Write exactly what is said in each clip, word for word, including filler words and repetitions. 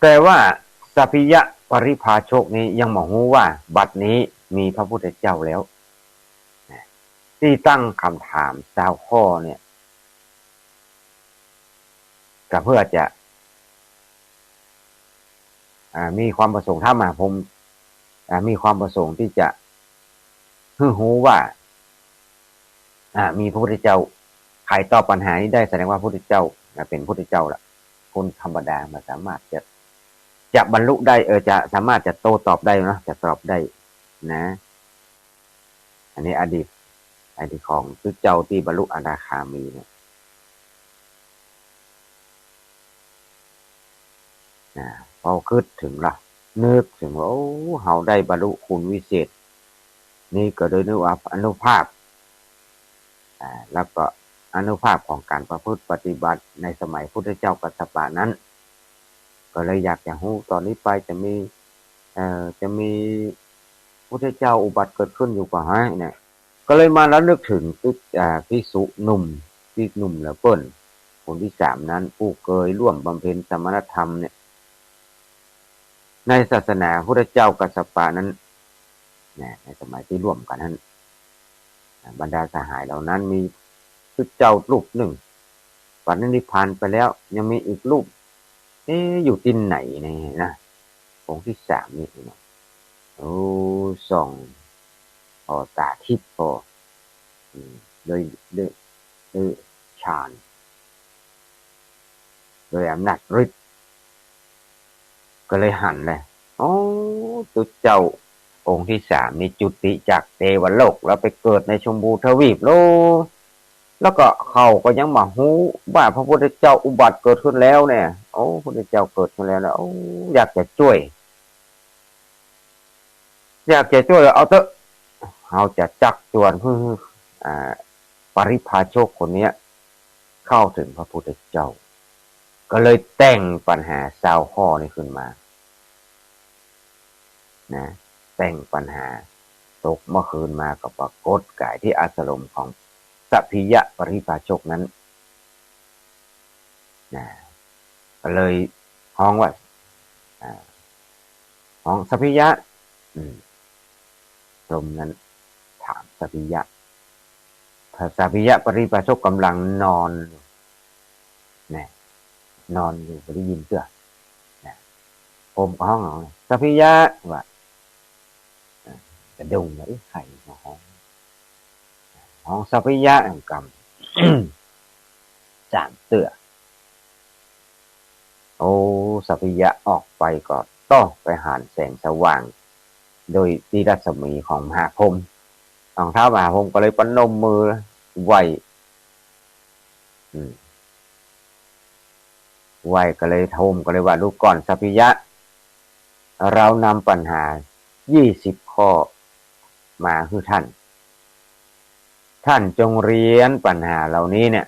แต่ว่าสัพพิยะปริพาชกนี้ยังบ่ฮู้ว่าบัดนี้มีพระพุทธเจ้าแล้ว ตี้ตั้งกำถามซาวข้อเนี่ย ก็เพื่อจะ อ่า มีความประสงค์ ท้าวมหาพรหม อ่า มีความประสงค์ตี้จะหื้อฮู้ว่า อ่า มีพระพุทธเจ้า ใผตอบปัญหานี้ได้แสดงว่าพระพุทธเจ้า อ่า เป๋นพุทธเจ้าละ คนธรรมดาบ่สามารถจะ จะบรรลุได้ เออ จะสามารถจะโต้ตอบได้เนาะ จะตอบได้นะ อันนี้อดีต อดีตของตุ๊เจ้าตี้บรรลุอนาคามีเนี่ย นะ พอคิดเถิงละ นึกเถิงว่า โอ้ เฮาได้บรรลุคุณวิเศษ นี้ก็โดยอานุภาพ อ่า แล้วก็อานุภาพของก๋านประพฤติปฏิบัติในสมัยพุทธเจ้ากัสสปะนั้น ก็เลยอยากจะฮู้ต๋อนนี้ไปจะมี เอ่อ จะมีพุทธเจ้าอุบัติเกิดขึ้นอยู่ก่อหาเนี่ย ก็เลยมาระลึกเถิง อ่า ภิกษุหนุ่ม ตี้หนุ่มเหลือเปิ้น คนตี้สามนั้น ผู้เกยร่วมบำเพ็ญสมณธรรมเนี่ย ในศาสนาพุทธเจ้ากัสสปะนั้น นะ ในสมัยตี้ร่วมกั๋นนั้น นะ บรรดาสหายเหล่านั้นมีตุ๊เจ้ารูปนึ่ง ปรินิพพานไปแล้ว ยังมีอีกรูป เอ๊ะ อยู่ตี้ไหนเนี่ยนะ องค์ตี้สามนี่นะ โอ้ ส่อง โอ้ ต๋าทิพย์ โอ้ อืม โดย โดย โดยฌาน โดยอำนาจฤทธิ์ ก็เลยหันเลย โอ้ ตุ๊เจ้าองค์ตี้สามนี่จุติจากเตวโลก แล้วไปเกิดในชมพูทวีปโลก แล้วก็เขาก็ยังบ่ฮู้ว่าพระพุทธเจ้าอุบัติเกิดขึ้นแล้วเนี่ย โอ้ พุทธเจ้าเกิดขึ้นแล้วนะ โอ้ อยากจะจ้วย อยากจะจ้วย เอาเต๊อะ เฮาจะจักจวนหื้อ อ่า ปริพาชกคนเนี้ย เข้าเถิงพระพุทธเจ้า ก็เลยแต่งปัญหาซาวข้อนี้ขึ้นมา นะ แต่งปัญหา ตกเมื่อคืนมาก็ปรากฏก๋ายตี้อาสรมของสัพพิยะปริพาชกนั้น นะ ก็เลยฮ้องว่า อ่า ฮ้องสัพพิยะ อืม พรหมนั้นถามสัพพิยะ สัพพิยะปริพาชกก๋ำลังนอนอยู่ นะ นอนอยู่บ่ได้ยินเตื้อ นะ พรหมก็ฮ้องเอา สัพพิยะ ว่า อ่า สะดุ้งเลย ใผมาฮ้อง ฮ้องสัพพิยะกำ สามเตื้อ โอ้ สัพพิยะออกไปก็ต้องไปหันแสงสว่าง โดยตี้รัศมีของมหาพรหม ของท้าวมหาพรหมก็เลยประนมมือไหว้ อืม ไหว้ก็เลย พรหมก็เลยว่า ดูก่อนสัพพิยะ เรานำปัญหายี่สิบข้อมาหื้อท่าน ท่านจงเฮียนปัญหาเหล่านี้เนี่ย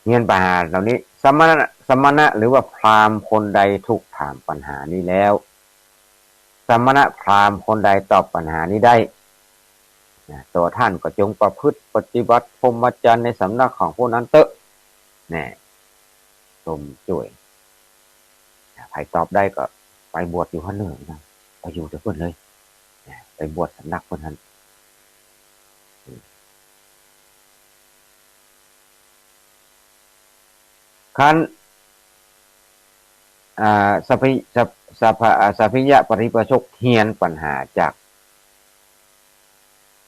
เฮียนปัญหาเหล่านี้ สมณะ สมณะหรือว่าพราหมณ์คนใดถูกถามปัญหานี้แล้ว สมณะพราหมณ์คนใดตอบปัญหานี้ได้ นะ ตั๋วท่านก็จงประพฤติปฏิบัติพรหมจรรย์ในสำนักของผู้นั้นเต๊อะ แน่ ชมจ้วย นะ ใผตอบได้ก็ไปบวชอยู่หั้นเน่อนะ ไปอยู่เต๊อะเปิ้นเลย นะ ไปบวชสำนักเปิ้นหั้น อืม คัน อ่า สัพพิ สัพ สัพพะ อ่า สัพพิยะปริพาชกเฮียนปัญหาจาก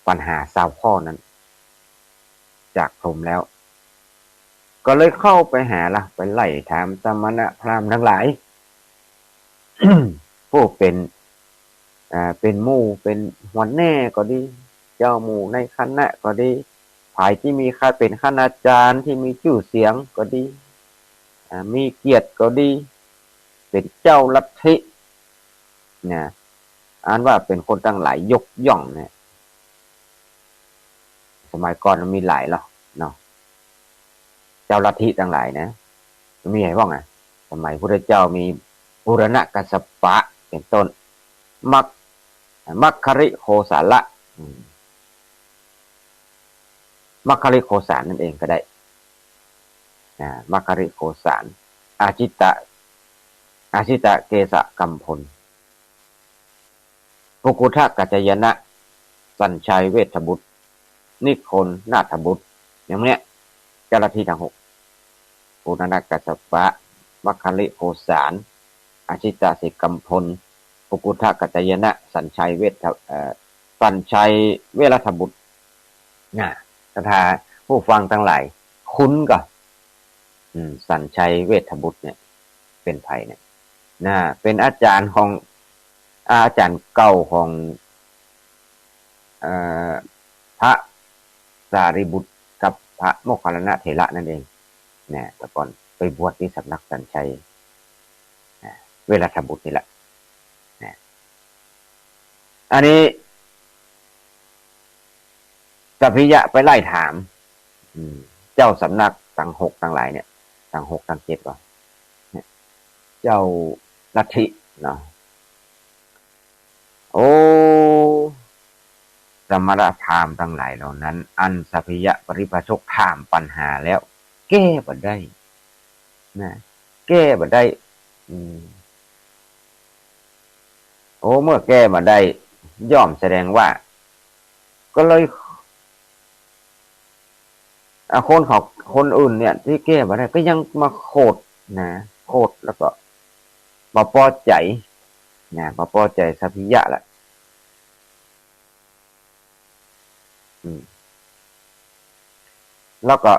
ปัญหาซาวข้อนั้น จากพรหมแล้ว ก็เลยเข้าไปหาละ ไปไล่ถามสมณะพราหมณ์ตังหลาย ผู้เป๋น อ่า เป๋นหมู่ เป๋นหัวหน้าก็ดี เจ้าหมู่ในคณะก็ดี ฝ่ายตี้มีค่าเป๋นคณาจารย์ตี้มีจื้อเสียงก็ดี อ่า มีเกียรติก็ดี เป๋นเจ้าลัทธิ นะ อันว่าเป๋นคนตังหลายยกย่องเนี่ย สมัยก่อนมันมีหลายเนาะ เนาะ เจ้าลัทธิตังหลายนะ มันมีหลายพ่องอะ สมัยพุทธเจ้ามีบูรณกัสสปะ เป๋นต้น มัค มัคคริโคสาละ อืม มัคคริโคสารนั่นเองก็ได้ อ่า มัคคริโคสาร อาจิตะ อาจิตะเกสะกัมพล ปุกุทะกัจจายนะ สัญชัยเวชบุตร นิครนาถบุตร อย่างเนี้ย เจ้าลัทธิตังหก ปุณณกัสสปะ มัคคลิโคสาร อาจิตะเสกกัมพล ปุกุทะกัจจายนะ สัญชัยเวช เอ่อ สัญชัยเวชบุตร น่ะ ถ้าผู้ฟังตังหลายคุ้นก่อ อืม สัญชัยเวชบุตรเนี่ย เป๋นใผเนี่ย น่ะ เป๋นอาจ๋ารย์ของ อา อาจ๋ารย์เก่าของ เอ่อ พระสารีบุตรกับพระโมคคัลลานะเถระนั่นเอง น่ะ แต่ก่อนไปบวชตี้สำนักสัญชัย น่ะ เวชบุตรนี่แหละ น่ะ อันนี้ สัพพิยะไปไล่ถาม อืม เจ้าสำนักตังหกตังหลายเนี่ย ตังหกตังเจ็ดก่อ เนี่ย เจ้าลัทธิเนาะ โอ้ สมณพราหมณ์ตังหลายเหล่านั้น อันสัพพิยะปริพาชกถามปัญหาแล้ว แก้บ่ได้ น่ะ แก้บ่ได้ อืม โอ้ เมื่อแก้บ่ได้ ย่อมแสดงว่า ก็เลย อ่ะ คนเขา คนอื่นเนี่ย ตี้แก้บ่ได้ ก็ยังมาโขดนะ โขดแล้วก็บ่ปอใจ๋ นะ บ่ปอใจ๋สัพพิยะละ อืม แล้วก็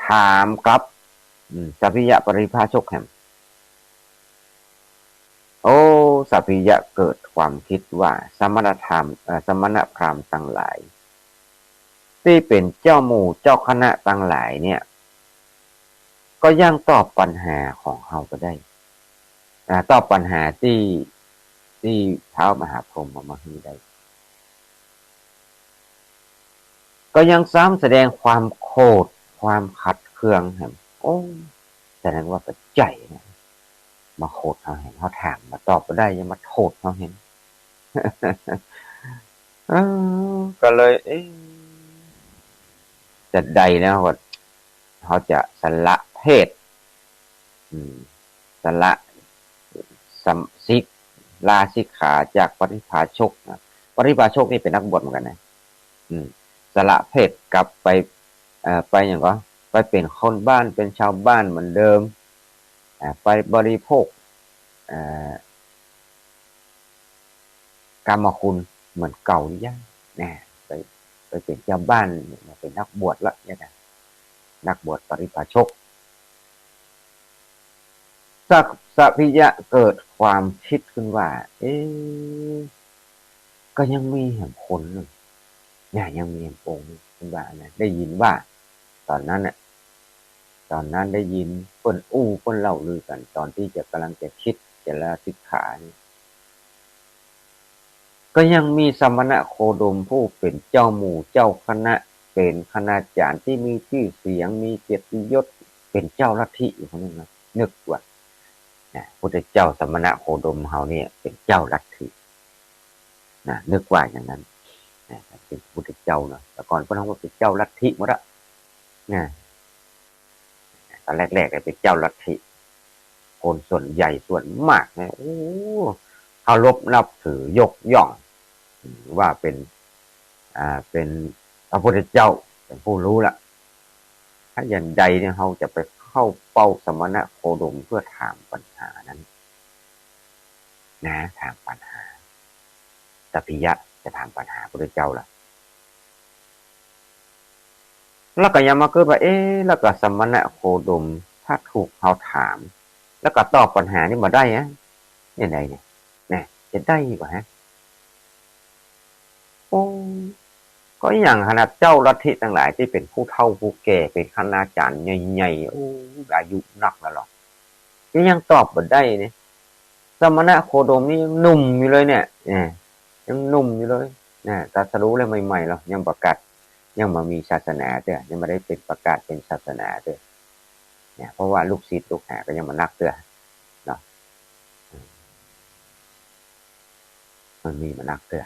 ถามกลับ อืม สัพพิยะปริพาชกแหม โอ้ สัพพิยะเกิดความคิดว่า สมณธรรม เอ่อ สมณพราหมณ์ตังหลาย ตี้เป๋นเจ้าหมู่เจ้าคณะตังหลายเนี่ย ก็ยังตอบปัญหาของเฮาบ่ได้ อ่า ตอบปัญหาตี้ ตี้ท้าวมหาพรหมเอามาหื้อได้ ก็ยังซ้ำแสดงความโขด ความขัดเคืองแหม โอ้ แสดงว่าบ่ใจ๋นะ มาโขดเฮาแหม เฮาถามบ่ตอบบ่ได้ ยังมาโขดเฮาแหม เออ ก็เลย เอ๊ะ จะใดแล้วว่า เฮาจะสละเพศ อืม สละ สำ สิก ลาสิกขาจากปริพาชกนะ ปริพาชกนี่เป๋นนักบวชเหมือนกั๋นนะ อืม สละเพศกลับไป เอ่อ ไปหยังก่อ ไปเป๋นคนบ้าน เป๋นชาวบ้านเหมือนเดิม อ่า ไปบริโภค เอ่อ กามคุณเหมือนเก่าหรือยัง นะ ไป ไปเป๋นเจ้าบ้าน มาเป๋นนักบวชละเนี่ยนะ นักบวชปริพาชก สัพ สัพพิยะเกิดความคิดขึ้นว่า เอ๊ะ ก็ยังมีแหมคนนึ่ง เนี่ย ยังมีแหมองค์นึ่ง ขึ้นว่านะ ได้ยินว่า ต๋อนนั้นน่ะ ต๋อนนั้นได้ยินเปิ้นอู้เปิ้นเล่าลือกั๋น ต๋อนตี้จะ ก่ำลังจะคิดจะลาสิกขานี่ ก็ยังมีสมณะโคดมผู้เป๋นเจ้าหมู่เจ้าคณะ เป๋นคณาจ๋ารย์ตี้มีจื้อเสียง มีเกียรติยศ เป๋นเจ้าลัทธิอยู่คนนึ่งนะ นึกว่า นะ พุทธเจ้าสมณะโคดมเฮาเนี่ยเป๋นเจ้าลัทธิ นะ นึกว่าอย่างนั้น นะ เป๋นพุทธเจ้าเนาะ แต่ก่อนเปิ้นเรียกว่าเป๋นเจ้าลัทธิหมดอะ นะ ต๋อนแรกๆ เนี่ยเป๋นเจ้าลัทธิ คนส่วนใหญ่ส่วนมากเนี่ย โอ้ เคารพนับถือยกย่อง ว่าเป๋น อ่า เป๋นพระพุทธเจ้า เป๋นผู้ฮู้ละ ถ้าอย่างใดเนี่ย เฮาจะไปเข้าเป้าสมณะโคดมเพื่อถามปัญหานั้น นะ ถามปัญหา สัพพิยะจะถามปัญหาพุทธเจ้าละ แล้วก็ยังมาเกิดว่า เอ๊ะ แล้วก็สมณะโคดม ถ้าถูกเฮาถาม แล้วก็ตอบปัญหานี้บ่ได้อะ อย่างใดเนี่ย นะ จะได้บ่ฮะ โอ้ ก็อย่างขนาดเจ้าลัทธิตังหลายตี้เป๋นผู้เฒ่าผู้แก่ เป๋นคณาจ๋ารย์ใหญ่ๆ โอ้ อายุนักแล้วหรอก ก็ยังตอบบ่ได้เนี่ย สมณะโคดมนี่ยังหนุ่มอยู่เลยเนี่ย เนี่ย ยังหนุ่มอยู่เลย นะ ตรัสรู้แล้วใหม่ๆ แล้ว ยังประกาศ ยังบ่มีศาสนาเตื้อ ยังบ่ได้เป๋นประกาศเป๋นศาสนาเตื้อ เนี่ย เพราะว่าลูกศิษย์ลูกหาก็ยังบ่นักเตื้อ เนาะ อืม มันมีบ่นักเตื้อ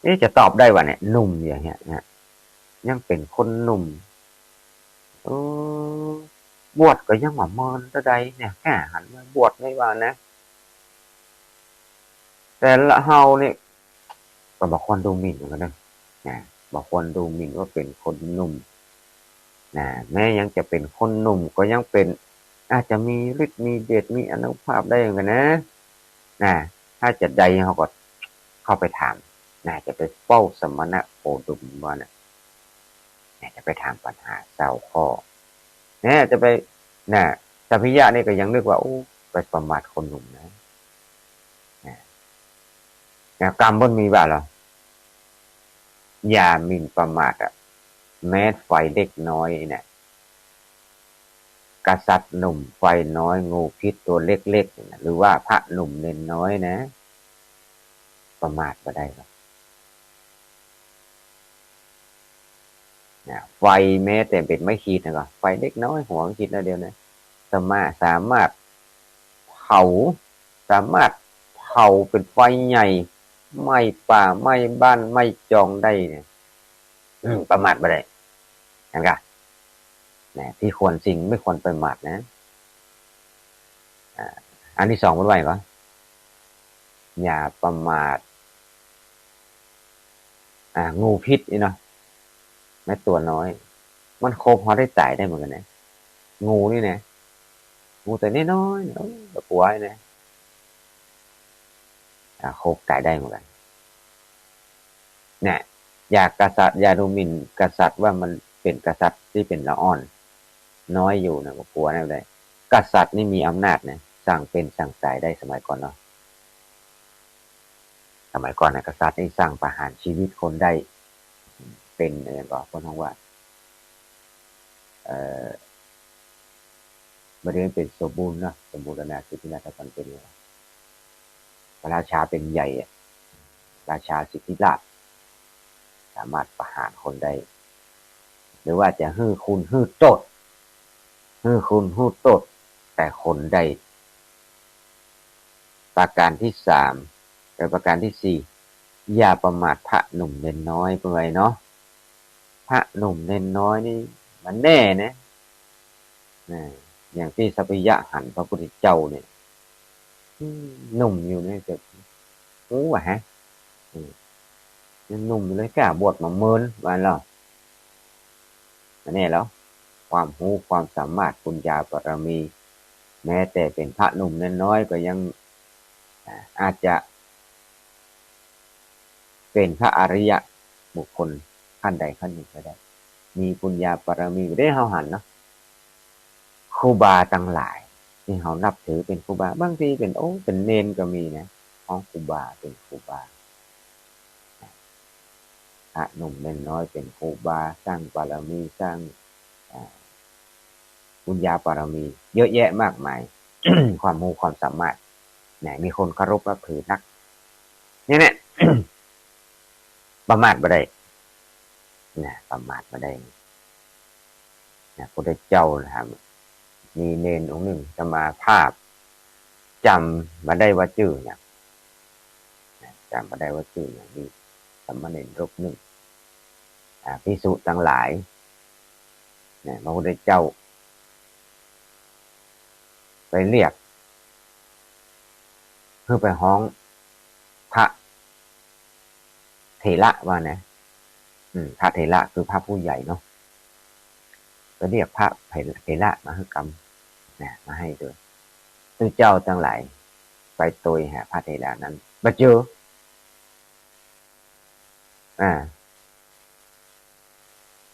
เอ๊ะ จะตอบได้วะเนี่ย หนุ่มอย่างเงี้ยนะ ยังเป๋นคนหนุ่ม เออ บวชก็ยังบ่เมินเต้าใดเนี่ย แค่หันว่าบวชนี่ว่านะ แต่ละเฮานี่ก็บ่ควรดูหมิ่นเหมือนกั๋นเนาะ นะ บ่ควรดูหมิ่นว่าเป๋นคนหนุ่ม นะ แม้ยังจะเป๋นคนหนุ่มก็ยังเป๋น อาจจะมีฤทธิ์มีเดชมีอานุภาพได้เหมือนกั๋นนะ นะ ถ้าจะใดเฮาก็เข้าไปถาม นะ จะไปเฝ้าสมณะโคดมว่านะ นะ จะไปถามปัญหาซาวข้อ นะ จะไป นะ สัพพิยะนี่ก็ยังนึกว่า โอ้ ไปประมาทคนหนุ่มนะ นะ นะ กำเปิ้นมีบ่าเหรอ อย่าหมิ่นประมาทอะ แม้ไฟเล็กน้อยเนี่ย กษัตริย์หนุ่มไฟน้อย งูพิษตัวเล็กๆ เนี่ยนะ หรือว่าพระหนุ่มเณรน้อยนะ ประมาทบ่ได้หรอก นะ ไฟแม้แต่เป๋นไม้ขีดนะก็ ไฟเล็กน้อย หัวไม้ขีดน้อยเดียวนะ สามารถ สามารถเผา สามารถเผาเป๋นไฟใหญ่ ไหม้ป่า ไหม้บ้าน ไหม้จองได้เนี่ย อืม ประมาทบ่ได้ หันก่ะ นะ ตี้ควรสิ่งไม่ควรประมาทนะ อ่า อันตี้สองเปิ้นว่าหยังก่อ อย่าประมาท อ่า งูพิษนี่เนาะ แม้ตัวน้อย มันขบเฮาได้ต๋ายได้เหมือนกั๋นนะ งูนี่นะ งูตั๋วน้อยๆ เนี่ย โอ้ย บ่กั๋วนะ อ่า ขบต๋ายได้เหมือนกั๋น เนี่ย อย่ากษัตริย์ อย่าดูหมิ่นกษัตริย์ว่ามันเป๋นกษัตริย์ตี้เป๋นละอ่อน น้อยอยู่นะ บ่กั๋วนะ ได้ กษัตริย์นี่มีอำนาจนะ สั่งเป๋นสั่งต๋ายได้สมัยก่อนเนาะ สมัยก่อนนะ กษัตริย์นี่สั่งประหารชีวิตคนได้ เป๋น เอ่อ ก็คนฮ้องว่า เอ่อ บ่ได้เป๋นสมบูรณ์เนาะ สมบูรณาสิทธิราชย์ แต่ก่อนเป๋นไง พระราชาเป๋นใหญ่อะ ราชาสิทธิราชย์ สามารถประหารคนได้ หรือว่าจะหื้อคุณหื้อโต้ษ หื้อคุณหื้อโต้ษแต่คนได้ ประการที่สาม และประการที่สี่ อย่าประมาทพระหนุ่มเณรน้อย เปิ้นว่าเนาะ พระหนุ่มเณรน้อยนี่มันแน่นะ นะ อย่างตี้สัพพิยะหันพระพุทธเจ้าเนี่ย อืม หนุ่มอยู่เนี่ย จะ ฮู้อะฮะ อืม ยังหนุ่มอยู่เลย กล้าบวชบ่าเมิน ว่าเหรอ อันนี้เหรอ ความฮู้ความสามารถ ปุญญาบารมี แม้แต่เป๋นพระหนุ่มเณรน้อยก็ยัง อ่า อาจจะเป๋นพระอริยะบุคคลขั้นใดขั้นหนึ่งก็ได้ มีปุญญาบารมี ได้เฮาหันเนาะ ครูบาตังหลายตี้เฮานับถือเป๋นครูบา บางทีเป๋น โอ้ เป๋นเณรก็มีนะ ฮ้องครูบา เป๋นครูบา พระหนุ่มเณรน้อยเป๋นครูบา สร้างบารมี สร้าง อ่า ปุญญาบารมี เยอะแยะมากมาย ความฮู้ความสามารถ นะ มีคนเคารพนับถือนัก เนี่ย เนี่ย ประมาทบ่ได้ นะ ประมาทบ่ได้ นะ พุทธเจ้าถาม มีเณรองค์นึ่ง อาตมาภาพจ๋ำบ่ได้ว่าจื้อหยัง นะ จ๋ำบ่ได้ว่าจื้อหยัง มีสามเณรรูปนึ่ง อ่า ภิกษุตังหลาย นะ พระพุทธเจ้าไปเรียก หื้อไปฮ้องพระเถระว่านะ อืม พระเถระคือพระผู้ใหญ่เนาะ ไปเรียกพระเถระมาหื้อกำ นะ มาหื้อตวย ตุ๊เจ้าตังหลายไปตวยหาพระเถระนั้น บ่เจอ อ่า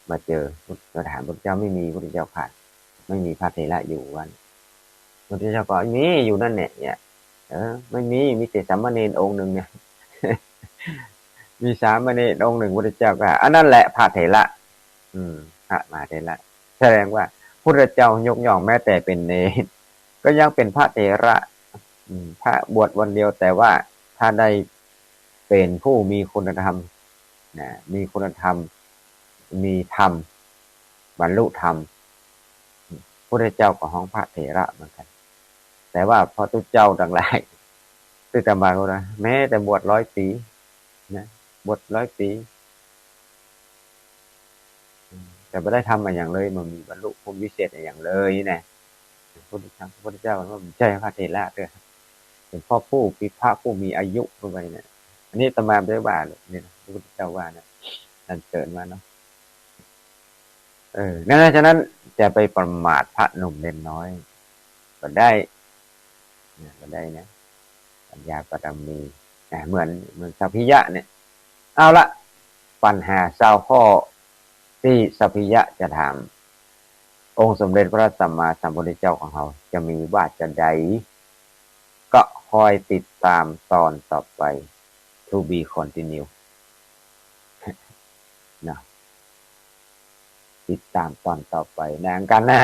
บ่เจอ ก็ถามพุทธเจ้า ไม่มีพุทธเจ้าข้า ไม่มีพระเถระอยู่ว่า พุทธเจ้าก็ มีอยู่นั่นแหละเนี่ย เออ ไม่มี มีแต่สามเณรองค์นึ่งเนี่ย มีสามเณรองค์นึ่ง พุทธเจ้าก็ อันนั้นแหละพระเถระ อืม พระมหาเถระ แสดงว่าพุทธเจ้ายกย่องแม้แต่เป๋นเณร ก็ยังเป๋นพระเถระ อืม พระบวชวันเดียว แต่ว่าถ้าได้เป๋นผู้มีคุณธรรม นะ มีคุณธรรม มีธรรม บรรลุธรรม พุทธเจ้าก็ฮ้องพระเถระเหมือนกั๋น แต่ว่าพระตุ๊เจ้าตังหลาย ตุ๊อาตมาก็นะ แม้แต่บวชร้อยปี๋ นะ บวชร้อยปี๋ อืม แต่บ่ได้ทำอะหยังเลย บ่มีบรรลุผลวิเศษอะหยังเลยนะ พระพุทธเจ้า พระพุทธเจ้าว่าบ่ใจ้พระเถระเตื้อ เป๋นพ่อผู้ เป๋นพระผู้มีอายุเปิ้นว่าเนี่ย อันนี้อาตมาบ่ได้ว่าเลย นี่นะ พระพุทธเจ้าว่านะ ท่านเตื๋อนมาเนาะ เออ นั่นแหละ ฉะนั้นจะไปประมาทพระหนุ่มเณรน้อยบ่ได้ นะ บ่ได้นะ ปัญญาบารมี นะ เหมือน เหมือนสัพพิยะเนี่ย เอาละ ปัญหาซาวข้อตี้สัพพิยะจะถาม องค์สมเด็จพระสัมมาสัมพุทธเจ้าของเฮาจะมีว่าจาใด ก็คอยติดตามตอนต่อไป To be continue นะ ติดตามตอนต่อไปในอังคารหน้า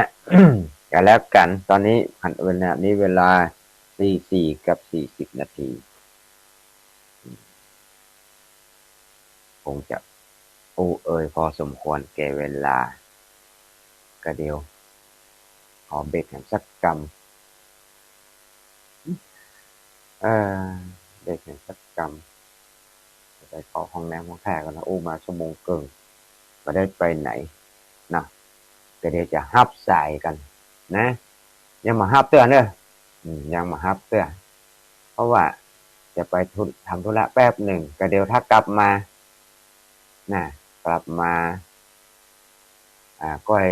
ก็แล้วกั๋น ตอนนี้หันเวลานี้เวลาตีสี่กับสี่สิบนาที คงจะอู้เอ่ยพอสมควรแก่เวลา ก็เดี๋ยวขอเบรกแหมสักกำ เออ เบรกแหมสักกำ จะไปเข้าห้องน้ำห้องท่าก่อนนะ อู้มาชั่วโมงเกิ่ง บ่ได้ไปไหนนะ ก็เดี๋ยวจะฮับสายกั๋นนะ ยังบ่ฮับเตื้อเน่อ อืม ยังบ่ฮับเตื้อ เพราะว่าจะไปธุ ทำธุระแป๊บหนึ่ง ก็เดี๋ยวถ้ากลับมา นะ กลับมา อ่า ก้อย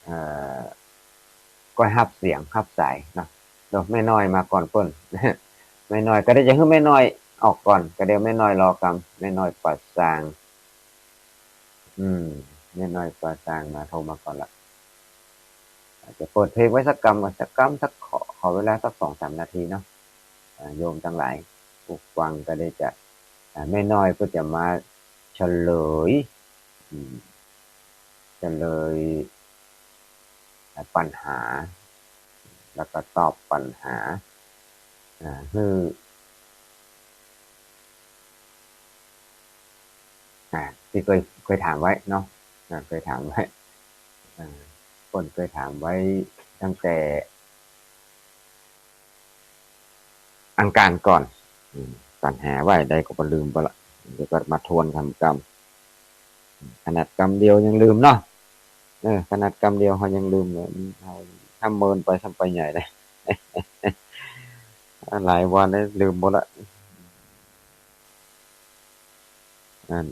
เอ่อ ก้อยฮับเสียงฮับสายเนาะ เดี๋ยวแม่น้อยมาก่อนเปิ้น แม่น้อย ก็เดี๋ยวจะหื้อแม่น้อยออกก่อน ก็เดี๋ยวแม่น้อยรอกำ แม่น้อยป่าซาง อืม แม่น้อยป่าซางมา โทรมาก่อนละ อาจจะเปิดเพลงไว้สักกำก่อน สักกำ สักขอ ขอเวลาสักสองสามนาทีเนาะ อ่า โยมตังหลาย ผู้ฟังก็ได้จะ อ่า แม่น้อยก็จะมาเฉลย อืม เฉลย อ่า ปัญหา แล้วก็ตอบปัญหา อ่า หื้อ อ่า ตี้เคย เคยถามไว้เนาะ อ่า เคยถามไว้ อ่า เปิ้นเคยถามไว้ตั้งแต่อังคารก่อน อืม ปัญหาว่าใดก็บ่ลืมไปละ เดี๋ยวก็มาทวนกำกำ ขนาดกำเดียวยังลืมเนาะ เออ ขนาดกำเดียวเฮายังลืมเลย เฮา ถ้าเมินไปซ้ำไปใหญ่เลย หลายวันแล้วลืมหมดละ นั่น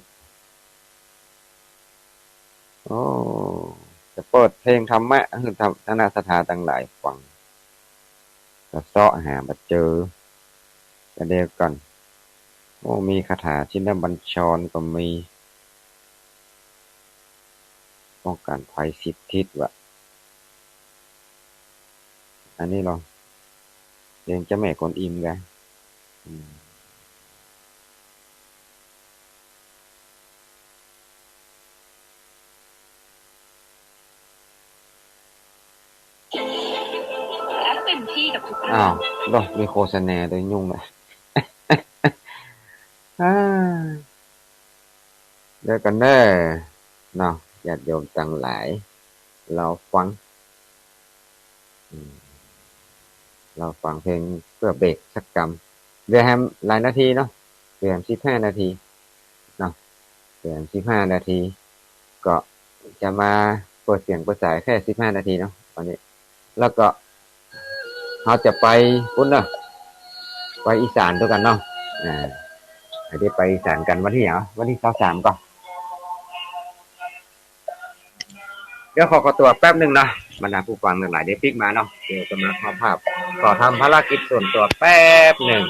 โอ้ จะเปิดเพลงธรรมะหื้อธรรม คณะศรัทธาตังหลายฟัง ก็เซาะหาบ่เจอ ก็เดี๋ยวก่อน โอ้ มีคาถาชินบัญชรก็มี ป้องกันภัยสิบทิศว่ะ อันนี้ลอง เพลงเจ้าแม่กวนอิมกะ อืม รักเต็มที่กับทุกเรื่อง อ้าว โด มีโฆษณาด้วย ยุ่งละ อ่า เดี๋ยวก่อนเน่อ เนาะ ญาติโยมตังหลาย รอฟัง อืม รอฟังเพลงเปื้อเบรกสักกำ เหลือแหมหลายนาทีเนาะ เหลือแหมสิบห้านาทีเนาะ เหลือแหมสิบห้านาที ก็จะมาเปิดเสียงเปิดสายแค่สิบห้านาทีเนาะ วันนี้ แล้วก็เฮาจะไปปู๊นเนาะ ไปอีสานตวยกั๋นเนาะ อ่า อันนี้ไปอีสานกั๋นวันตี้หยัง วันตี้ซาวสามก่อ เดี๋ยวขอ ขอตั๋วแป๊บหนึ่งนะ บรรดาผู้ฟังตังหลาย เดี๋ยวปิ๊กมาเนาะ เดี๋ยวจะมาขอภาพ ขอทำภารกิจส่วนตั๋วแป๊บหนึ่ง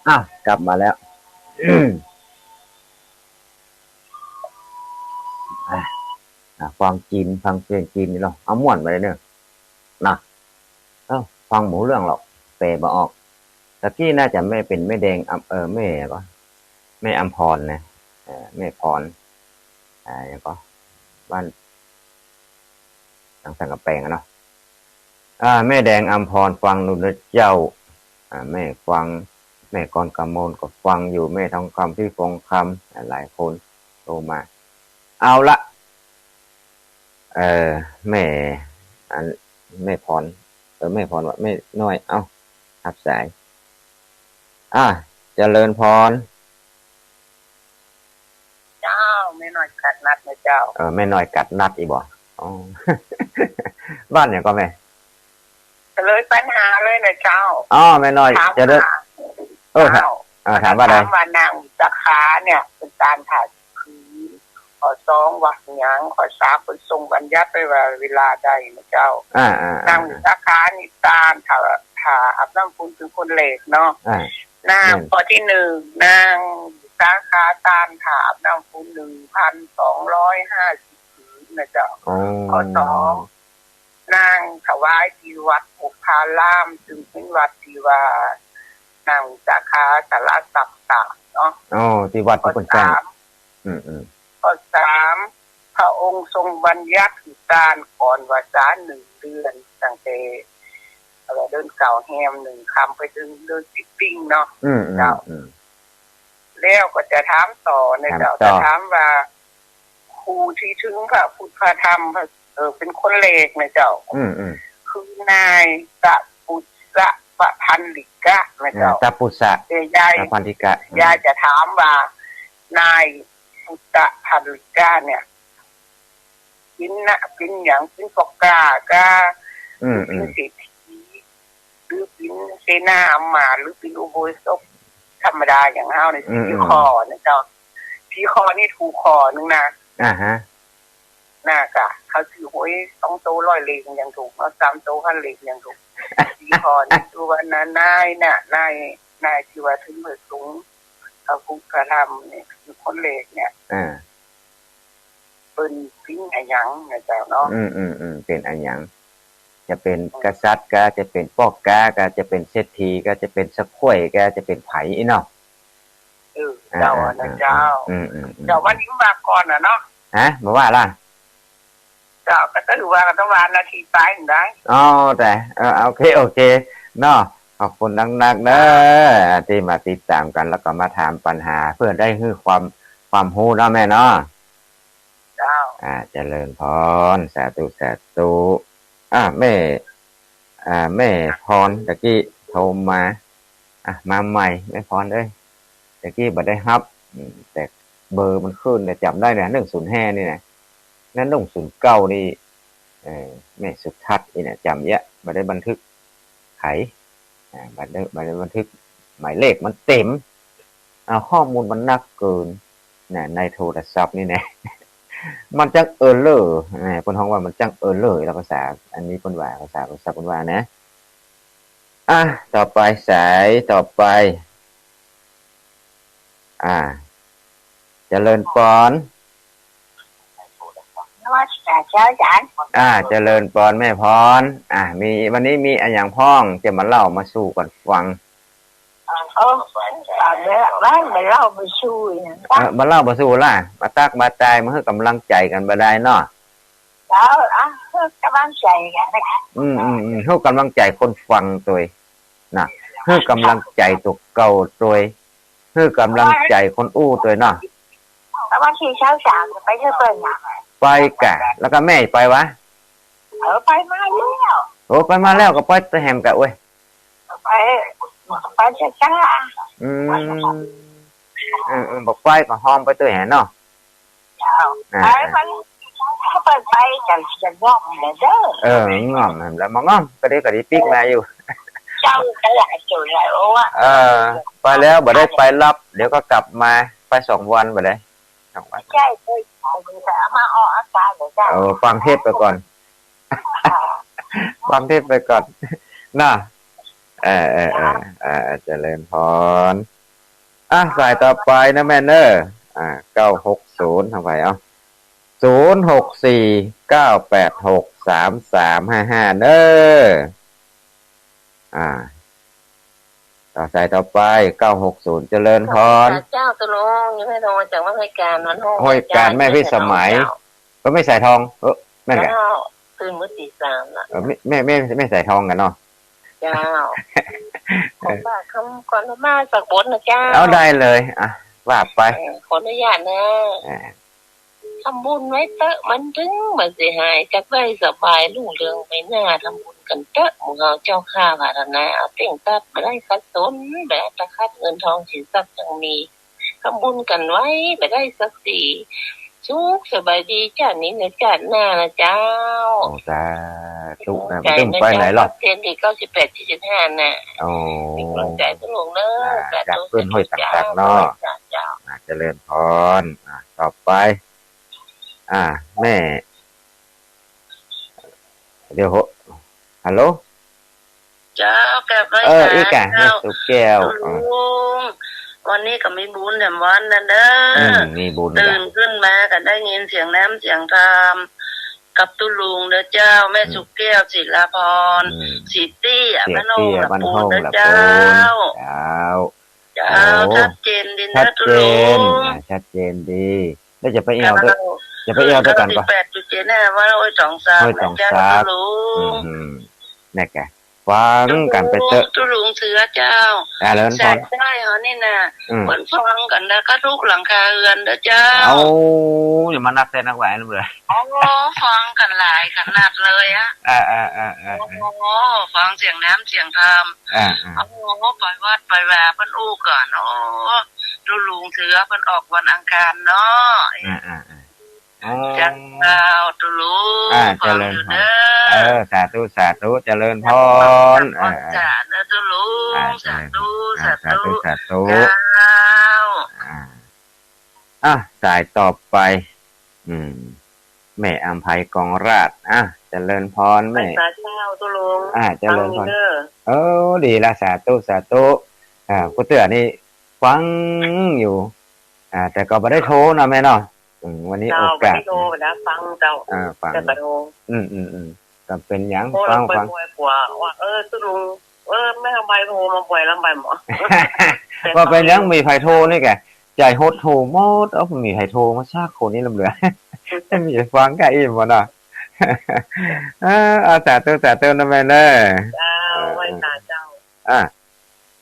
อ้าว กลับมาแล้ว อ่ะ อ่ะ ฟังจีน ฟังเพลงจีนนี่เนาะ เอาม่วนไปเลยเนาะ นะ เอ้า ฟังบ่ฮู้เรื่องหรอก แปลบ่ออก ตะกี้น่าจะแม่ เป๋นแม่แดง อำ เอ่อ แม่ก็ แม่อำพรนะ เอ่อ แม่พร อ่า หยังก็ บ้าน หลังสังกะแปงอะเนาะ อ่า แม่แดงอำพรฟังอยู่นะเจ้า อ่า แม่ฟัง แม่กรกมลก็ฟังอยู่ แม่ทองคำ พี่ฟงคำ อ่า หลายคนโทรมา เอาละ เอ่อ แม่ อัน แม่พร เออ แม่พรว่า แม่น้อย เอ้า ฮับสาย อ่า เจริญพร เจ้า แม่น้อยกัดนัดนะเจ้า เออ แม่น้อยกัดนัดอีกบ่ อ๋อ บ้านหยังก็แม่ เฉลยปัญหาเลยนะเจ้า อ๋อ แม่น้อย ถาม เจริญ หา เออ เจ้า เออ ถามว่าอะไร ถามว่านางวิสาขาเนี่ย เป๋นต้านถ่า คือ ข้อสองว่าหยัง ข้อสามเปิ้นทรงบัญญัติไว้ว่าเวลาใดนะเจ้า อ่า อ่า อ่า นางวิสาขานี่ต้านถ่า ถ่าอาบน้ำฝุนเป๋นคนแรกเนาะ อ่า นาง แม่น ข้อตี้หนึ่ง นางวิสาขาต้านถ่าอาบน้ำฝุนหนึ่งพันสองร้อยห้าสิบผืนนะเจ้า อ๋อ ข้อสอง นางถวายตี้วัดบุพพาราม ซึ่งเป๋นวัดตี้ว่านางวิสาขาสละทรัพย์สร้างเนาะ อ๋อ ตี้วัดตี้เปิ้นสร้าง ข้อสาม อืม อืม ข้อสาม พระองค์ทรงบัญญัติหื้อต้านก่อนวสาหนึ่งเดือน ตั้งแต่ เอ่อ เดือนเก้าแฮมหนึ่งค่ำไปเถิงเดือนสิบปิงเนาะ อืม อืม เจ้า อืม แล้วก็จะถามต่อนะเจ้า ถามต่อ จะถามว่า ผู้ตี้เถิงพระพุทธพระธรรม เอ่อ เป๋นคนแรกนะเจ้า อืม อืม คือนายตะปุสสะปะพันลิกะนะเจ้า อ่า ตะปุสสะ แต่ยาย ปะพันลิกะ อืม ยายจะถามว่า นายปุสสะพันลิกะเนี่ย เป๋นนะ เป๋นหยัง เป๋นป้อก๊าก๊ะ อืม หรือเป๋น อืม เศรษฐี หรือเป๋นเสนาอามาตย์ หรือเป๋นอุโบสถธรรมดาอย่างเฮาเนี่ย อืม สี่ อืม ข้อนะเจ้า สี่ ข้อนี่ถูกข้อหนึ่งนะ อ่าฮะ น่ะกะ เขาซื้อหวยสองโตร้อยเหล็กยังถูกเนาะ สามโตพันเหล็กยังถูก สี่ ข้อนี่คือว่านายน่ะ นาย นายตี้ว่าเถิงพระสงฆ์ พระพุทธพระธรรมเนี่ย คือคนแรกเนี่ย อ่า เปิ้นเป๋นอะหยังนะเจ้าเนาะ อืม อืม อืม เป๋นอะหยัง จะเป๋น อืม กษัตริย์ก๊ะ จะเป๋นป้อก๊าก๊ะ จะเป๋นเศรษฐีก๊ะ จะเป๋นสะข้วยก๊ะ จะเป๋นใผอี้เนาะ เออ อ่า เจ้า อ่า นะ อ่า เจ้า อืม อืม อืม เจ้า วันนี้มาก่อนน่ะเนาะ ฮะ บ่ว่าล่ะ เจ้า ก็ถือว่าก็ต้องว่านาทีไปได้ อ๋อ แต่ เออ โอเค โอเค เนาะ ขอบคุณนักๆ เด้อ ตี้มาติดต๋ามกั๋น แล้วก็มาถามปัญหา เปื้อได้หื้อความ ความฮู้เนาะแม่เนาะ เจ้า อ่า เจริญพร สาธุ สาธุ อ่า แม่ อ่า แม่พร ตะกี้โทรมา อ่ะ มาใหม่ แม่พรเอ้ย ตะกี้บ่ได้ฮับ อืม แต่เบอร์มันขึ้นเนี่ย จ๋ำได้เนี่ย หนึ่งศูนย์ห้านี่นะ นั่น หนึ่งศูนย์เก้านี่ เอ่อ แม่สุทัศน์นี่นะ จ๋ำเยียะ บ่ได้บันทึกไข อ่า บ่ได้ บ่ได้บันทึก หมายเลขมันเต๋ม อ่า ข้อมูลมันนักเกิน นะ ในโทรศัพท์นี่นะ มันจั้งเออร์เรอร์ นะ เปิ้นฮ้องว่ามันจั้งเออร์เรอร์ แล้วภาษา อันนี้เปิ้นว่า ภาษาโทรศัพท์เปิ้นว่านะ อ่ะ ต่อไป สายต่อไป อ่า เจริญปอน นมัสการเจ้าอาจ๋ารย์ อ่า เจริญปอนแม่พร อ่า มี วันนี้มีอะหยังพ่องจะมาเล่ามาสู่กั๋นฟัง เออ เออ บ่ บ่เล่าบ่สู้อะหยัง เออ บ่เล่าบ่สู้ล่ะ มาตั๊กมาตาย มาหื้อก๋ำลังใจ๋กั๋นบ่ได้เนาะ เจ้า อ่ะ หื้อก๋ำลังใจ๋กั๋นนะ อืม อืม อืม หื้อก๋ำลังใจ๋คนฟังตวย นะ หื้อก๋ำลังใจ๋ตั๋วเก่าตวย หื้อก๋ำลังใจ๋คนอู้ตวยเนาะ สี่เช้าสามไปเที่ยวเปิ้นน่ะ ไปก่ะ แล้วก็แม่ไปวะ เออ ไปมาแล้ว โอ้ ไปมาแล้วก็ไปตะแหมก่ะ โอ้ย ไป ไปเถอะจ้า อืม เออ เออ บ่ไปก็ห้อมไปตวยแหมเนาะ เจ้า อ่า ไป ไป ถ้าเปิ้นไปจะ จะง่อมเลยเด้อ เออ ง่อมแหมแล้ว บ่ง่อม ก็ดี ก็ดีปิ๊กมาอยู่ เจ้าก็หลายจุดหลายโอ้อะ เออ ไปแล้วบ่ได้ไปรับ เดี๋ยวก็กลับมา ไปสองวันบ่ได้ สองวัน ใช่ ใช่ ใช่ แต่เอามาออกอาการเดี๋ยวเจ้า เออ ฟังเทศน์ไปก่อน ฟังเทศน์ไปก่อน นะ เออ เออ เออ เออ เจริญพร อ่ะ สายต่อไปนะแม่เนอะ อ่ะ เก้าหกศูนย์ ทางไผเอา ศูนย์หกสี่ เก้าแปดหก สามสามห้าห้า เนอะ อ่า ต่อสายต่อไป เก้าหกศูนย์ เจริญพร เจ้า ตุ๊ลุง ยังไม่โทรจากวัดห้วยกาญ วันโฮง ห้วยกาญ แม่พิสมัย เจ้า ก็แม่สายทอง เออ แม่นก่ะ เจ้า ตื่นมื้อตีสามละ เออ แม่ แม่ แม่ แม่สายทองก่ะเนาะ เจ้า ขอฝากคำขวัญมาสักบทนะเจ้า เอาได้เลย อ่ะ ว่าไป เออ ขออนุญาตนะ อ่า ทำบุญไว้เต๊อะ มันตึงบ่เสียหาย จักได้สบายรุ่งเรืองไปหน้า ทำบุญกั๋นเต๊อะ หมู่เฮาเจ้าข้า ปรารถนาเอาเต้งตั๊ด บ่ได้ขัดสน บ่ได้อัตคัด เงินทองสินทรัพย์จักมี ทำบุญกั๋นไว้ บ่ได้สักที สุขสบายดี จ้าดนี้นะ จ้าดหน้านะเจ้า โอ้ สาธุนะ บ่ตึงไปไหนหรอก เจนดี เก้าสิบแปด เจ็ดสิบห้า น่ะ โอ้ เป็นกำลังใจตุ๊ลุงเนอะ อ่า สาธุ จากเปิ้นห้วยต่างๆ เนาะ เจ้า เจ้า อ่า เจริญพร อ่า ต่อไป อ่า แม่ เดี๋ยว ฮัลโหล เจ้า กราบไหว้ เออ สา อีกอะ เจ้า แม่สุกแก้ว ตุ๊ลุง อ่า วันนี้ก็มีบุญแถมวันนั่นเด้อ อืม มีบุญ ตื่นขึ้นมาก็ได้ยินเสียงน้ำเสียงธรรมกับตุ๊ลุงเด้อเจ้า แม่ อืม สุกแก้ว ศิลาพร อืม ศรีเตี้ย ศรีเตี้ย บ้านโฮง บ้านโฮง ลำพูนเด้อเจ้า ลำพูน เจ้า เจ้า โอ้ ชัดเจนดีนะ ชัดเจน ตุ๊ลุง อ่า ชัดเจนดี แล้วจะไปแอ่วตวย เจ้า จะไปแอ่วตวยกั๋นก่อ เก้าสิบแปดจุดเจ็ดห้า ว่าห้วยตองสาก ห้วยตองสาก นะเจ้า ตุ๊ลุง อืม นี่แก ฟังกั๋นไปเต๊อะ ตุ๊ลุงเสือเจ้า อ่า แล้ว สายใต้เฮานี่น่ะ อืม เปิ้นฟังกั๋นแล้วก็ทุกหลังคาเฮือนเด้อเจ้า เอา อย่ามานักแท้นักหลายนะเบ้อ โอ้ ฟังกั๋นหลายขนาดเลยอะ อ่า อ่า อ่า อ่า โอ้ ฟังเสียงน้ำเสียงธรรม อ่า อ่า โอ้ ไปวัดไปวาเปิ้นอู้กั๋น โอ้ ตุ๊ลุงเสือเปิ้นออกวันอังคารเนาะ อ่า อ่า อ่า อ๋อ เจ้า ตุ๊ลุง อ่า ฟังอยู่เด้อ เจริญพร เออ สาธุ สาธุ เจริญพร เออ เออ เจ้าเด้อตุ๊ลุง อ่า เจริญพร สาธุ อ่า สาธุ สาธุ สาธุ เจ้า อ่า อ่ะ สายต่อไป อืม แม่อำไพกองราช อ่ะ เจริญพรแม่ สาธุ เจ้า ตุ๊ลุง อ่า เจริญพร ฟังอยู่เด้อ เออ ดีละ สาธุ สาธุ อ่า กูเตื้อนี่ฟังอยู่ อ่า แต่ก็บ่ได้โทรเนาะแม่เนาะ อืม วันนี้ เจ้า โอกาส บ่ได้โทรนะ ฟังเจ้า อ่า ฟัง แต่บ่โทร อืม อืม อืม ก็เป๋นหยัง โอ้ ฟัง ฟัง บ่อยกว่า ว่า เออ ตุ๊ลุง เออ แม่อำไพโทรมาบ่อยแล้ว บ่อยหมอ ว่าเป๋นหยัง มีใผโทรนี่แก ใจ๋หดหู่หมด เอ้า มีใผโทรมาสักคนนี่ลำเหลือ มีฟังก้าอี้หมดเนาะ เออ เอา สาธุ สาธุนะแม่เนอะ เจ้า เออ ไหว้สาเจ้า อ่ะ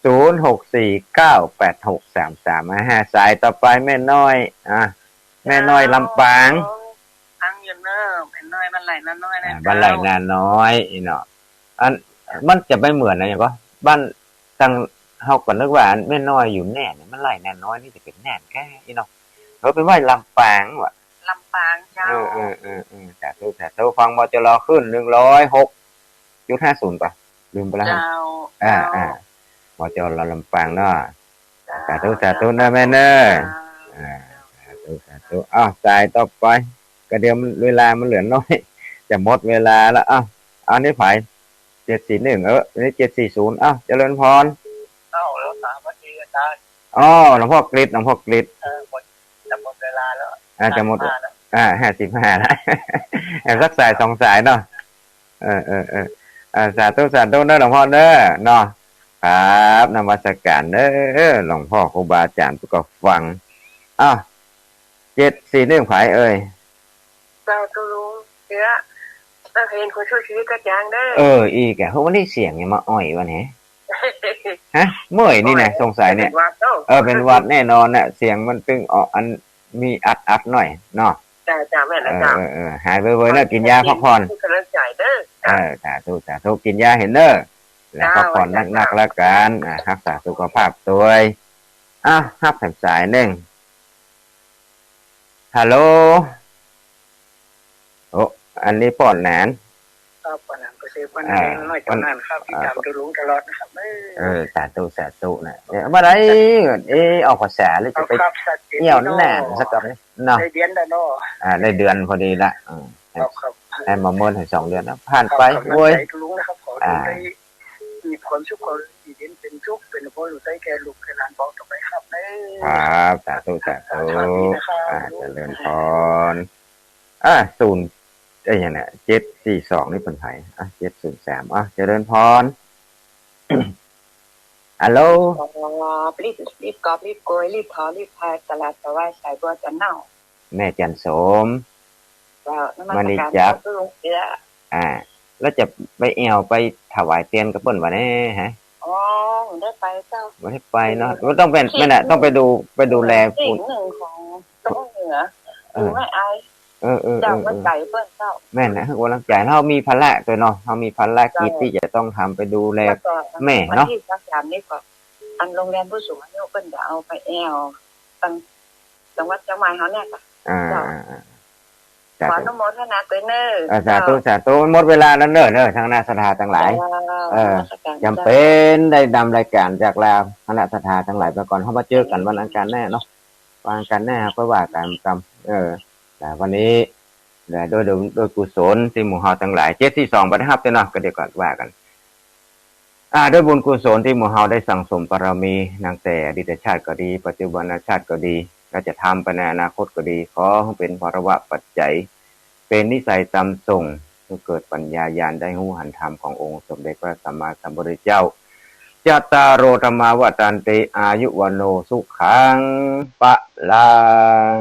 ศูนย์หกสี่เก้าแปดหกสามสามห้าห้า สายต่อไปแม่น้อย อ่ะ แม่น้อยลำปาง ฟังอยู่เนอะ แม่น้อยบ้านไร่นาน้อยนะ อ่า เจ้า บ้านไร่นาน้อย อี้เนาะ อัน มันจะไปเหมือนอะหยังก่อ บ้านตัง เฮาก็นึกว่าอันแม่น้อยอยู่แน่น บ้านไร่นาน้อยนี่จะเป๋นแน่นแก่อี้เนาะ เออ เป๋นว่าลำปางว่ะ ลำปางเจ้า เออ เออ เออ เออ สาธุ สาธุ ฟัง มจล คลื่น หนึ่งร้อยหกจุดห้าศูนย์ ป่ะ ลืมไปแล้ว เจ้า อ่า เจ้า อ่า มจล ลำปางเนาะ เจ้า สาธุ สาธุนะแม่เนอะ เจ้า อ่า สาธุ สาธุ อ้าว สายต่อไป ก็เดี๋ยวมัน เวลามันเหลือน้อย จะหมดเวลาแล้ว อ้าว อันนี้ไผ เจ็ดสี่หนึ่ง เออ อันนี้ เจ็ดสี่ศูนย์ อ้าว เจริญพร เอ้า แล้วสามนาที อาจารย์ อ๋อ หลวงพ่อกฤษ หลวงพ่อกฤษ เออ หมด จะหมดเวลาแล้ว อ่า จะหมด ห้าสิบห้าแล้ว อ่า ห้าสิบห้าแล้ว เอาสักสายสองสายเนาะ เออ เออ เออ อ่า สาธุ สาธุเนอะหลวงพ่อเนอะ เนาะ ครับ นมัสการเนอะ หลวงพ่อครูบาอาจ๋ารย์ผู้ก็ฟัง อ้าว เจ็ดสี่หนึ่ง ไผเอ่ย เจ้าตุ๊ลุงเสือ เออ เห็นคนสู้ชีวิตกระจ่างเด้อ เออ อีกอะ เฮ้ย วันนี้เสียงยังมาอ่อยวะเนี่ย ฮะ เมื่อยนี่นะ สงสัยเนี่ย เป๋นหวัดเนาะ เออ เป๋นหวัดแน่นอนน่ะ เสียงมันตึงออกอัน มีอัดๆ หน่อยเนาะ จ้า จ้า แม่นแล้ว เออ จ้า เออ เออ หายไวๆ เน่อ กิ๋นยาพักผ่อน เป๋นก๋ำลังใจ๋เน่อ เออ สาธุ สาธุ กิ๋นยาหื้อเน่อ แล้วพักผ่อนนักๆ แล้วกั๋น อ่า ฮักษาสุขภาพตวย อ้าว ฮับแถมสายนึ่ง ฮัลโหล โอ้ อันนี้ป้อหนาน ครับ ป้อหนาน ก็เซฟวัน อ่า น้อย วัน จำนานครับ ติดต๋าม อ่า ดูลุงตลอดนะครับ เออ เออ สาธุ สาธุนะ เนี่ย เมื่อไหร่ เอ๊ะ ออกพรรษาแล้วจะไป ครับ เอี่ยวหนานสักก่อนเนาะ ได้เดือนแล้วเนาะ อ่า ได้เดือนพอดีละ อืม ครับ ครับ ให้มาเมินให้สองเดือนนะ ผ่านไป ครับ เว้ย กำลังใจ๋ลุงนะครับ ขอให้ลุง อ่า ได้มีความสุข ขอให้อยู่เย็นเป๋นสุข เป๋นความสุขแก่ลูกแก่หลานบอกต่อไปครับ เออ ครับ สาธุ สาธุ สวัสดีนะครับ อ่า ลุง เจริญพร อ่า ศูนย์ เอ้ย อย่างเนี้ย เจ็ดสี่สอง นี่เปิ้นใผ อ่ะ เจ็ดศูนย์สาม อ่ะ เจริญพร ฮัลโหล อ๋อ รีบ รีบกอบ รีบโกย รีบถอ รีบพาย ตลาดสวาย สายบัวจันเน่า แม่จันโสม เจ้า นมัสการ มณีจักร เจ้า ลุงเตี้ย อ่า แล้วจะไปแอ่วไปถวายเตียนกับเปิ้นบ่แน่ฮะ อ๋อ บ่ได้ไปเจ้า บ่ได้ไปเนาะ อืม บ่ต้องเป็น ไม่น่ะ ต้องไปดู ไปดูแล สิ่งหนึ่งของ ตรงเหนือ เออ อยู่ไม่อาย เออ เออ เจ้า เออ หัวใจ๋เปิ้นเจ้า แม่นนะ หัวหลังใจ๋ เฮามีภาระตวยเนาะ เฮามีภารกิจ เจ้า ตี้จะต้องทำ ไปดูแล แล้วก็ แม่เนาะ วันตี้สามสิบสามนี่ก็ อันโรงแรมผู้สูงอายุเปิ้นจะเอาไปแอ่ว ตัง จังหวัดเจียงใหม่เฮาเนี่ยค่ะ อ่า เจ้า อ่า อ่า สาธุ ขออนุโมทนาตวยเน่อ เออ สาธุ เจ้า สาธุ หมดเวลาแล้วเน่อ เน่อ คณะศรัทธาตังหลาย เจ้า เออ นมัสการ จ๋ำเป๋นได้ดำรายก๋านจากลา คณะศรัทธาตังหลายไปก่อน เฮามาเจอกั๋นวันอังคารหน้าเนาะ วันอังคารหน้าเฮาก็ว่ากั๋นกำ เออ แต่วันนี้ และด้วย ด้วย ด้วยกุศลตี้หมู่เฮาตังหลาย เจ็ดสี่สอง บ่ได้ฮับตวยเนาะ ก็เดี๋ยวก่อนว่ากั๋น อ่า ด้วยบุญกุศลตี้หมู่เฮาได้สั่งสมบารมี นับแต่อดีตชาติก็ดี ปัจจุบันชาติก็ดี และจะทำไปในอนาคตก็ดี ขอหื้อเป๋นภะคะวะปัจจัย เป๋นนิสัยตำส่ง หื้อเกิดปัญญาญาณ ได้ฮู้หันธรรมขององค์สมเด็จพระสัมมาสัมพุทธเจ้า จัตตาโร ธัมมา วัฑฒันติ อายุ วัณโณ สุขัง พะลัง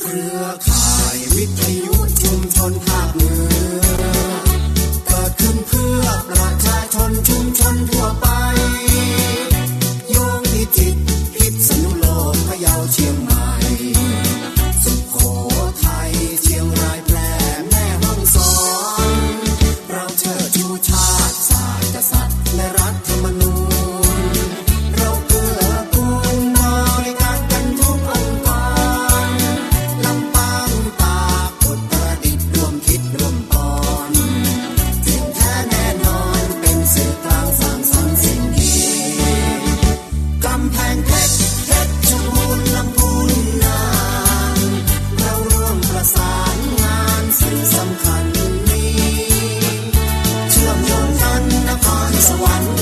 เครือข่ายวิทยุชุมชนภาคเหนือ เกิดขึ้นเพื่อประชาชนชุมชนทั่วไป โยงพิจิตร พิษณุโลก พะเยา เชียงใหม่ สุโขทัย เชียงราย แพร่ แม่ฮ่องสอน เราเชิดชูชาติ ศาสตร์ กษัตริย์ และรัฐธรรมนูญ เราเกื้อกูลบริการกันทุกองค์กร ลำปาง ตาก อุตรดิตถ์ ร่วมคิดร่วมปอน เที่ยงแท้แน่นอน เป็นสื่อกลางสร้างสรรค์สิ่งดี กำแพงเพชร เพชรบูรณ์ ลำพูน น่าน เราร่วมประสานงานสื่อสำคัญนี้ เชื่อมโยงกันนครสวรรค์